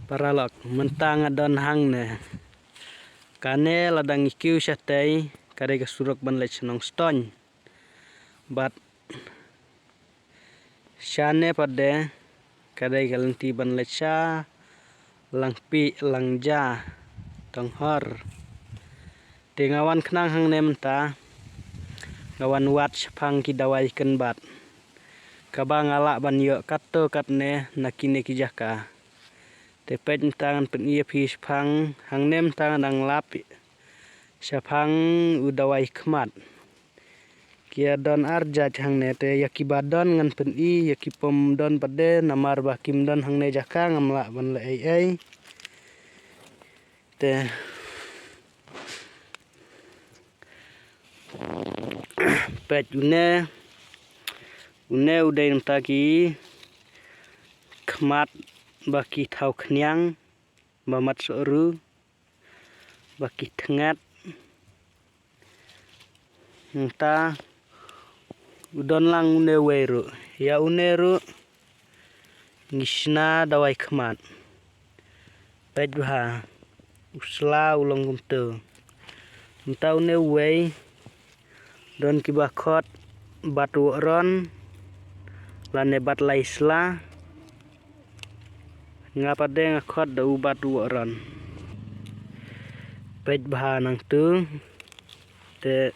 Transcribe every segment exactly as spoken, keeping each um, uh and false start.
Paralok, mynta nga don hangne. Kane lada ngi kiew shatei, ka dei ka surok ban leit sha Nongstoiñ. Bad shane pat de, ka dei ka lynti ban leit sha Langpih, Langja, Tonghor. Te nga wan khnang hangne mynta, nga wan wad shaphang ki dawai kynbat, kaba nga lah ban ïoh katto katne na kine ki jaka. Te peit mynta ngan pyni ïa phi shaphang, hangne mynta nga dang lap shaphang u dawai khmat. Ki ïa don ar jait hangne, te ïa kiba don ngan pyni, ïa ki pom don pat de, namar ba kim don hangne jaka ngam lah ban leh ei ei. Te peit une, une u dei namar ki khmat ba ki thaw khniang, ba mat soh ruh, ba ki thngat. Nangta u don lang une uwei ruh. Ïa une ruh ngi shna dawai khmat. Peit bha, u sla u long kumto. Nangta une uwei don kiba khot bat wohron lane bat lai sla. Nga pat de nga khot da u bat wohron. Peit bha nangtu. Te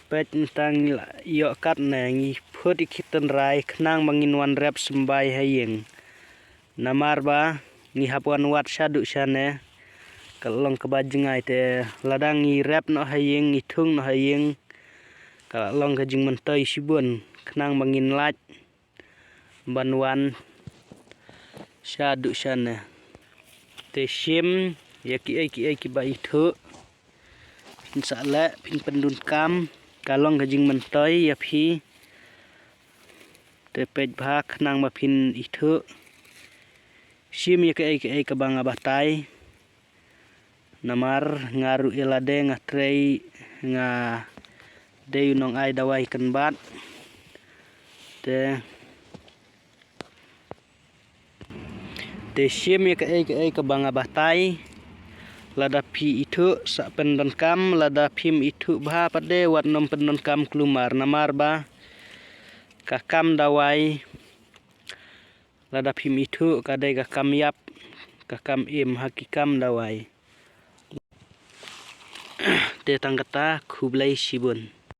peit mynta ngi la ïoh katne, ngi phut ïa ki tynrai khnang ba ngin wan rep symbai ha ïing. Namar ba ngi hap wan wad shaduh shane, ka long kaba jngai. Te lada ngi rep noh ha ïing, ngi thung noh ha ïing, ka long ka jingmyntoi shibun khnang ba ngin lait ban wan shaduh shane. Te shim ïa kiei kiei kiba ithuh, phin sa leh, phin pyndonkam, ka long ka jingmyntoi ïa phi. Te peit bha khnang ba phin ithuh. Shim ïa kiei kiei kaba nga batai. Namar nga ruh ïa lade nga trei, nga dei u nongai dawai kynbat. Te, te shim ïa kiei kiei kaba nga batai. Lada phi ithuh sa pyndonkam, lada phim ithuh bha pat de wat nym pyndonkam kulmar, namar ba ka kam dawai, lada phim ithuh, ka dei ka kam ïap, ka kam im ha ki kam dawai. Te tang kata, khublei shibun.